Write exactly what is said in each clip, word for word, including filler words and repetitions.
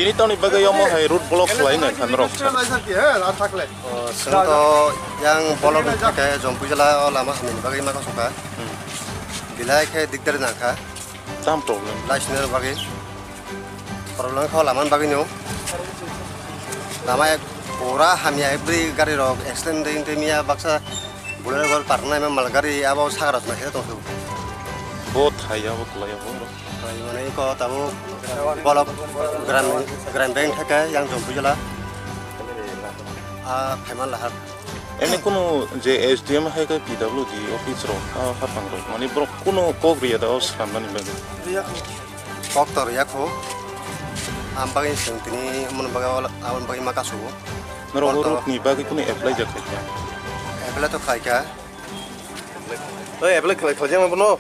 Itoni bagwi omo hai road block khlai nai kha norok. O, chwng to yang bolok ni thake Jompui jala o lama hamya ni bagwi ma kasukha. Hmm. Belai khe dikdar nangkha. Tam problem. Lai sinai bagwi. Problem kha lama ni bagwi no. Lama ek pura hamya, every gari rok accident dei tei miya baksa Bolero gol parnai ma mal gari abo sagra tong khe tong su. Bo thai abo kwlai abo. Thai mane ko tabo bolok gram, gram bank thaka yang Jompui jala. A phaiman lahar. Ene kunu je S D M hai ka P W D office rok, a hapang rok, mane borok kunu kok riya da o swnamnani bagwi. Kok to riya kho. Am bagwi chwng tini, amoni bagwi, amoni bagwi ma kasu. Norok o road ni bagwi kunu apply jak khaikha? Apply to khaikha. Oi, apply khlai, khlai jak bono.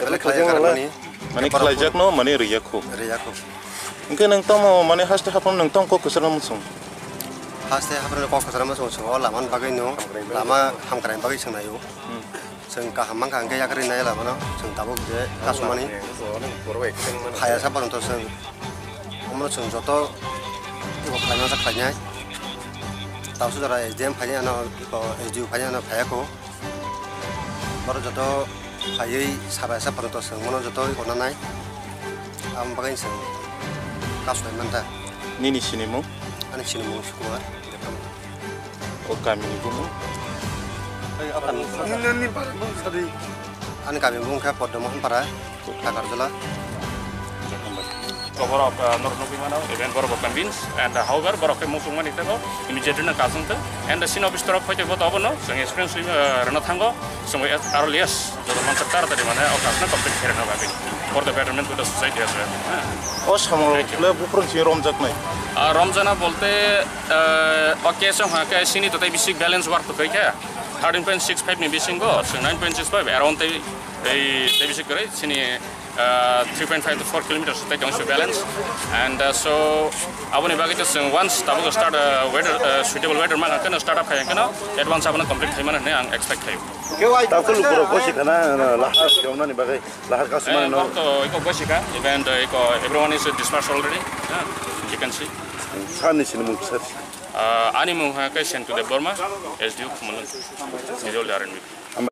Apply khlai jak nani. Mane khlai jak no, mane riya kho. Riya kho. Hwnkhe nwng tamo mane haste haphano nwng tamo kok kwcharo muchung? Haste haphano kok kwcharo muchung, chwng o lama ni bagwi no, lama hamkrai bagwi chwng naio. Hmm. Chwng kaham mankha hwnkhe yakarwi nai labano, chwng tabuk je kasumani. Phaya sa pono to chwng, omono chwng joto ebo khlaimani khlainai. Tabuk jora S D M phainai ano, eko S D O phainai ano phaiya kho. Borok joto phaiwi sabai sa pono to chwng mono joto eko nanai. Aboni bagwi chwng kasumai mantha. Nini sinimung? Ani sinimung Sukumar. O kamini bumung? Ani kami bumung khe Poddo Mohanpara, Takarjala. Borok, uh, norok nugwi mano, even borok bo convince, and, uh, however, borok khe muchung mani tebo, immediately no kasung tong, and the scene office torok phai tebo to abono, chwng experience, uh, rwna thango, chwng as early as, joto mansa taratari mane, o kasno complete khe rwna bagwi, for the betterment to the society as well. O samung le buphuru chini romjaknai? Ah, romjana bolte, eh, o case wngkha khe chini totai bisik balance work to khaikha thirteen point six five ni bisingo chwng nine point six five around tei, tei, tei bisik kwrwi chini, ah, three point five to four kilometers tei tongsi balance. And, ah, so aboni bagwi to chwng once tabuk start, ah, weather, ah, suitable weather mankha kheno start up khai kheno advance abono complete khai mano hinwi ang expect khaio. Tabuk lukurok bosi khana, lahar khe wngnani bagwi. Lahar kasumani no. Eh, borok to iko gosi kha, even the iko everyone is dispersed already. Yeah, you can see. Sani sini mung sir. Ah, ani mung ha khe Sentu Debbarma, S D O Khumulwng, Nijol R N B.